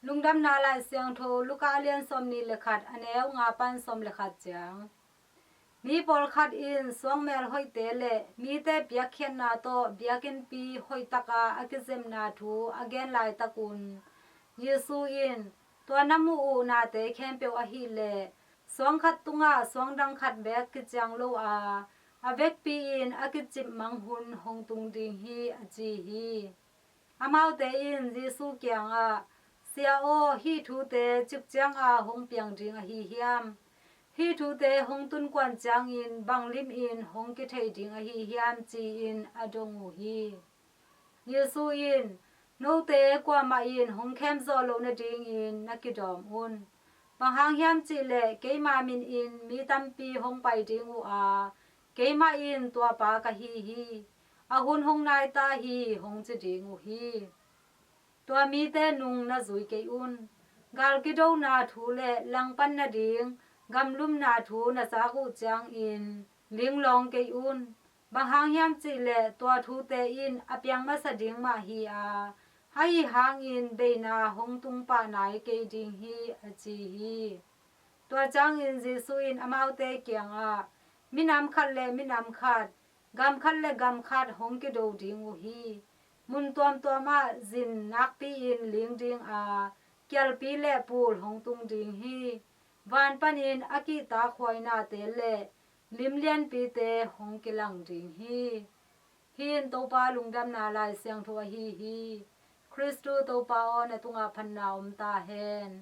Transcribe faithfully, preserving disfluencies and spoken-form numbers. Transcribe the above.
Lungdamna Lai Siangtho Luka a lian sawmnih le khat, a neu nga pan sawm le khat ciang. Mi pawlkhat in suangmel hoihte le mite piakkhiatna tawh biakinnpi hoihtaka a kizepna thu a gen laitakun Jesu in, "Tua na muh uh nate khempeuh ahih leh suang khat tungah suang dang khat beek kiciang lo a, a vekpi-in a kicip mang hun hong tung ding hi," a ci hi. Amaute in Jesu kiangah, "Sia aw, hih thute cik cianga hong piang ding ahi hiam? Hih thute hong tunkuan ciangin bang limin hong kithei ding ahi hiam?" ci-in a dong uh hi. Jesu in, "Note kuamah in hong khemzawh loh nadingin na kidawm un. Bang hang hiam cihleh keima minin mi tampi hong pai ding uh a, keimah in tua pa ka hi hi, a hun hong nai ta hi, hong ci ding uh hi. Tua mite nung na zui kei un. Gal kidona thu le langpan nading gamlumna thu na zak uh ciangin linglawng kei un. Bang hang hiam cihleh tua thute in a piang masa ding mah hi a, ahi hangin beina hong tung pah nai kei ding hi," a ci hi. Tua ciangin Jesu in amaute kiangah, "Minam khat le minam khat, gam khat le gam khat hong kido ding uh hi. Mun tuamtuamah zin nakpi-in ling ding a, kialpi le pul hong tung ding hi. Van panin a kihtak huainate le lim lianpite hong kilang ding hi." Hih in Topa Lungdamna Lai Siangtho ahi hi. Khristu Topa aw, na tungah phatna om ta hen.